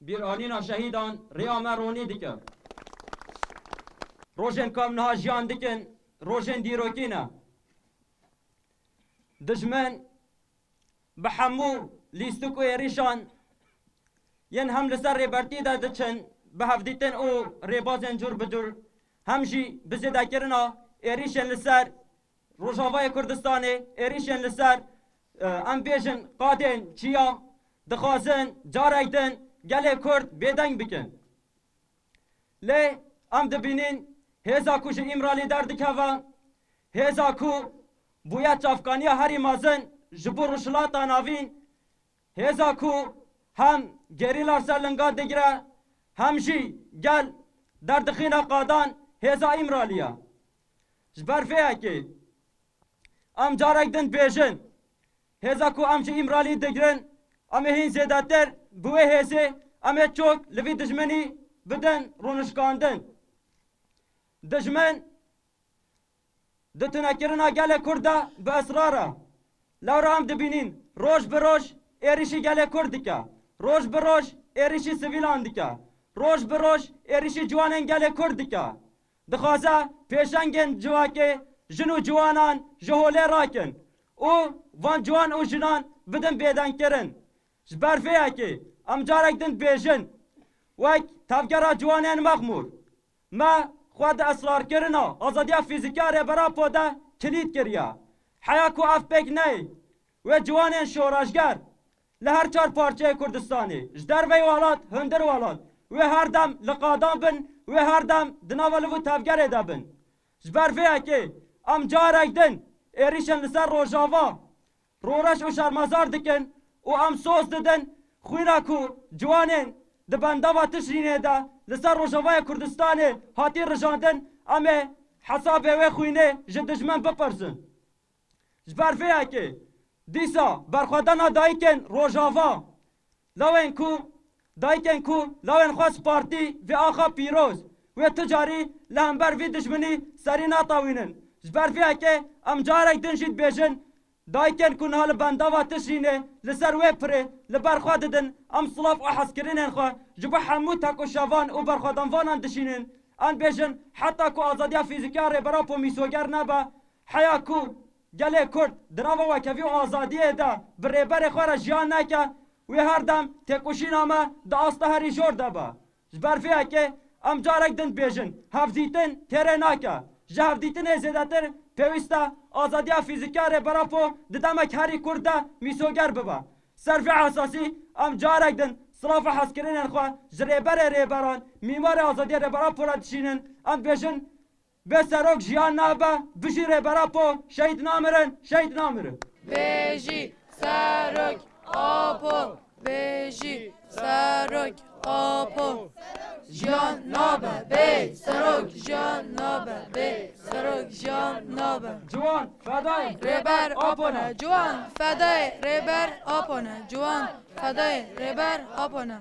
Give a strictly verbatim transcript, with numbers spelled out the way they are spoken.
Bîranîna şehîdan rêya me ronî dike. Rojên ku em niha jiyan dikin, rojên dîrokî ne. Dijmin bi hemû lîstik û êrîşan yên hem li ser rêbertî de diçin, bi hevdîtin û rêbazên cûr bi cûr, hem jî bi zêdekirina êrîşên li ser Rojavayê Kurdistanê, êrîşên li ser, e, em bêjin qadên çiya, dixwazin carek din gelê Kurd bêdeng bikin. Lê em dibînin hêza ku ji Îmralî derdikeve, hêza ku bûye çavkaniya herî mezin ji bo Rojhilata Navîn, hêza ku hem gerîla ser lingan digire, hem jî gel derdixîne qadan, hêza Îmralî ye. Ji ber vê yekê em carek din dibêjin, hêza ku em ji Îmralî digirin, em ê hîn zêdetir bi wê hêzê, em ê çok li vî dijminî bidin rûnişkandin. Dijmin di tunekirina gelê Kurd de bi israr e. Lewra em dibînin, roj bi roj êrîşî gelê Kurd dike. Roj bi roj êrîşî sivîlan dike. Roj bi roj êrîşî ciwanên gelê Kurd dike. Dixwaze pêşengên civakê jin û ciwanan ji holê rakin û van ciwan û jinan bidin bêdengkirin. Ji ber vê yekê em carek din dibêjin, wek Tevgera Ciwanên Mexmûr, me xwe di israrkirina azadiya fîzîkî ya Rêber Apo de kilît kiriye. Heya ku ev pêk neyê, wê ciwanên şoreşger li her çar parçeyê Kurdistanê, ji derveyî welat, hundir welat, wê her dem li qadan bin, wê her dem di nava liv û tevgerê de bin. Ji ber vê yekê em carek din êrîşên li ser Rojava rûreş û şermezar dikin û em soz didin xwîna ku ciwanên di bendava Tişrînê de li ser Rojavayê Kurdistanê hatî rijandin, em ê hesabê wê xwînê ji dijmin bipirsin. Ji ber vê yekê dîsa berxwedana dayikên Rojava, lawên ku, dayikên ku lawên xwe spartî vê axa pîroz, wê tu carî li hember vî dijminî serî natewînin. Ji ber vê yekê em carek din jî dibêjin, dayikên ku niha li bendava Tişrînê li ser wê pirê li ber xwe didin, em silav û hezkirinên xwe ji bo hemû tekoşevan û berxwedanvanan dişînin. Em bêjin, heta ku azadiya fîzîkî ya Rêber Apo mîsoger nebe, heya ku gelê Kurd di nava wekevî û azadiyê de bi rêberê xwe re jiyan neke, wê her dem têkoşîna me di asta herî jor de be. Ji ber vê yekê em carek din dibêjin, hevdîtin têrê nake. Ji hevdîtinê zêdetir pêwîst e azadiya fîzîkî ya Rêber Apo di demek herî kurt de mîsoger bibe. Ser vê esasî em carek din silav û hezkirinên xwe ji Rêberê Rêberan, mîmarê azadiyê Rêber Apo re dişînin. Em dibêjin, bê serok jiyan nabe, bijî Rêber Apo, şehîd namirin, şehîd namirin. Bêjî Serok Apo, bêjî Serok Apo. Jiyan nabe bê serok, jiyan nabe bê serok, jiyan nabe. Ciwan fedayê Rêber Apo ne, ciwan fedayê Rêber Apo ne, ciwan fedayê Rêber Apo ne.